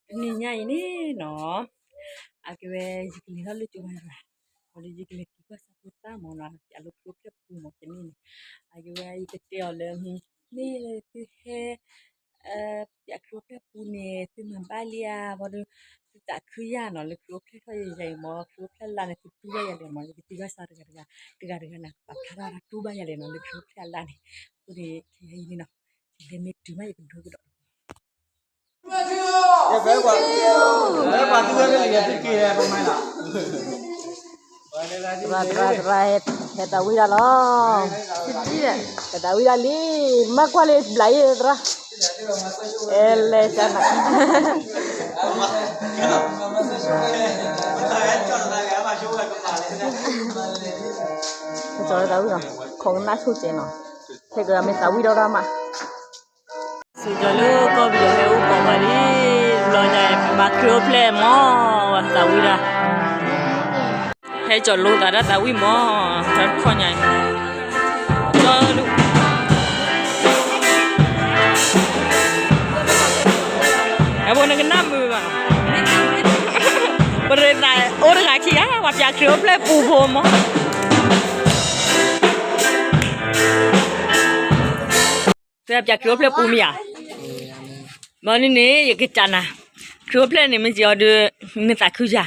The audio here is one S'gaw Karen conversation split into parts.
တနံၤညါအံၤန့ၣ်နီၤ, အကဲဝဲ ယကလဲၤထီၣ်လၢကၠိဘါယွၤ, ဒီးယကလဲၤက့ၤကွၢ်ဆၣ်ဖိသၣ်မၢ်နီၤ, ပၠးလၢခရံာ်အိၣ်ဖျဲၣ်ပူမၢ် ကန့ၣ်န့ၣ်, အကဲဝဲ ယကတဲအီၤလၢ မ့ၢ်သုဟဲ ပၠးခရံာ်အိၣ်ဖျဲၣ်ပူန့ၣ် သုမၤဘၣ်လံဧါ, ဘၣ်ဒီး သုသးခုယၤနီၤ လၢခရံာ်အိၣ်ဖျဲၣ်ထီၣ်ယၤအံၤမၢ်, ခရံာ်အိၣ်ဖျဲၣ်လါန့ၣ် သုတူၢ်ဘၣ်ယၤလဲၣ်မၢ်, ယကသံကွၢ်ဆၣ်တဂၤတဂၤ, တဂၤတဂၤန့ၣ် ပာ်ဖျါထီၣ်တၢ်တူၢ်ဘၣ်ယၤလဲၣ်နီၤ လၢခရံာ်အိၣ်ဖျဲၣ်အလါန့ၣ်, အဃိန့ၣ် ခဲအံၤန့ၣ်နီၤ, ယလဲၤမ့ၢ်တုၤမး ယကဒိကဒီး သရၣ် သရၣ် သရၣ် ဟဲတၢ်ဝံၣ်ဒၣ်လီၤ, ဟဲတၢ်ဝံၣ်ဒၣ်လံ, မၤကွၢ်လၢဘျးအံၤသရၣ်, အဲလဲၤကနၤ, ဟဲကၠီၤလၢတၢ်ဝံၣ်နီၤ, ခိးကနၣ်ဆိကဲနီၤ, ဟဲကမ့ၢ်တၢ်ဝံၣ်ဒီးရၣ်မး စံးကီၤလၢကီၢ်ပယီၤဟဲအိၣ်ကိးဂၤလံ, ဘျီညါ ဘၣ်ခရံာ်အိၣ်ဖျဲၣ်မၢ်, သးဝံၣ်ဒၣ်, ဟဲကၠီၤလိသးဒၣ်သးဝံၣ်မၢ်, တၢ်တခီညါအံၤ, ကၠီၤလိ, အဖိနကနၣ်မုာ်ဘၣ်, ပရ့သးအိၣ်တဂၤခံဂၤ ပှၤပၠးခရံာ်အိၣ်ဖျဲၣ်ပူဖိမၢ် သရၣ် ပၠးခရံာ်အိၣ်ဖျဲၣ်ပူမ့ၢ်ဧါ, မ့ၢ်န့ၣ်န့ၣ် ယကစံးနၤ, ခရံာ်အိၣ်ဖျဲၣ်န့ၣ် မ့ၢ်စံးအီၤဒီး နသးခုယၤ,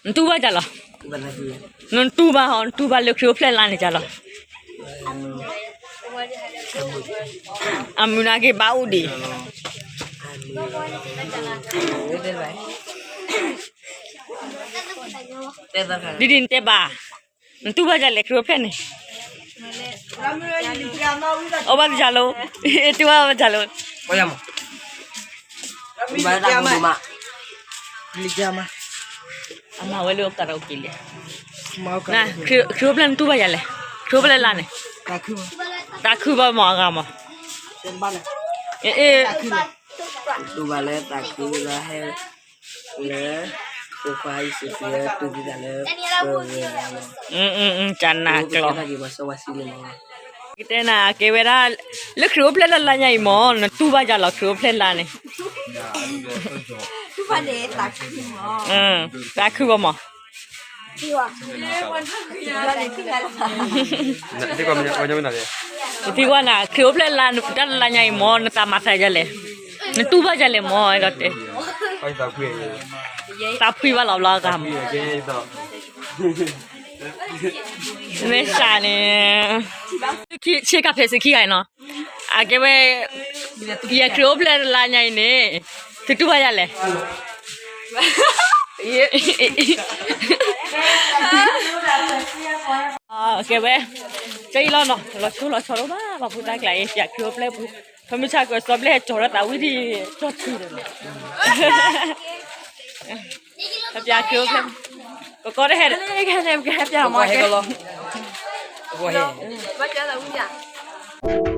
နတူၢ်ဘၣ်ယၤလီၤ, နတူၢ်ဘၣ်ဟီ နတူၢ်ဘၣ်လၢခရံာ်အိၣ်ဖျဲၣ်လါန့ၣ်ယၤလီၤ, အမုၢ်နၤက့ၤဘၣ်အိၣ်ဒံး ဒ်ဒ်နတဲဘၣ်, နတူၢ်ဘၣ်ယၤလဲၣ် ခရံာ်အိၣ်ဖျဲၣ်န့ၣ်, အိၣ်ဘၣ်တယၤလီၤ, တူၢ်ဘၣ်ဘၣ်ယၤလီၤ, အမၤဝဲလၢကရၢက့ၤလဲၣ်, ခရံာ်အိၣ်ဖျဲၣ်နတူၢ်ဘၣ်ယၤလဲၣ်, ခရံာ်အိၣ်ဖျဲၣ်လါန့ၣ်, သးခုဘၣ်မၢ်အဂၤမၢ်, အ့ၣ် တူၢ်ဘၣ်လၢသးခုလၢဟဲ လၢ ဖိခွါယ့ၣ်ၡူးခရံာ်လၢတူၢ်သံသးလၢ ကနၤကျိာ်, ကတဲနၤ ကဲဝဲဒၣ် လၢခရံာ်အိၣ်ဖျဲၣ်လၢလါညါအံၤမၢ် နတူၢ်ဘၣ်ယၤလီၤ ခရံာ်အိၣ်ဖျဲၣ်လါန့ၣ်, သးခုဘၣ်မၢ် ပသံကွၢ်နၤ ခရံာ်အိၣ်ဖျဲၣ်လါ တၢ်လၢလါညါအံၤမၢ် နသးမၤသးယၤလဲၣ်, နတူၢ်ဘၣ်ယၤလဲၣ်မၢ် အဲၣ်ဒိးတဲ, သးဖှံဘၣ်လီၤဘျီအဂၤမၢ်, မ့ၢ်စးန့ၣ်, ဆ့ကၤဖဲးစ့ခံဂၤအံၤနီၤ, အကဲဝဲ, ယခရံာ်အိၣ်ဖျဲၣ်လါညါအံၤန့ၣ်, သုတူၢ်ဘၣ်ယၤလဲၣ် ကဲဝဲ, တအံၤလီၤနီၤ လီၤဆိလီၤဆီဒိၣ်မး ပှၤဖိသၣ်ကျါအံၤ ပၠးခရံာ်အိၣ်ဖျဲၣ်ပူၤ, ထီမုၢ်ဆါကစီဘျဲၣ်ဟဲကၠီၤထီၣ်သးဝံၣ်ဒံး ကၠီထံဒီး, ပၠးခရံာ်အိၣ်ဖျဲၣ်, ကကီတဟဲ, ဟဲပၠးမၢ်ဟဲကလီၤ, ဘၣ်ကၠီသးဝံၣ်ယၤ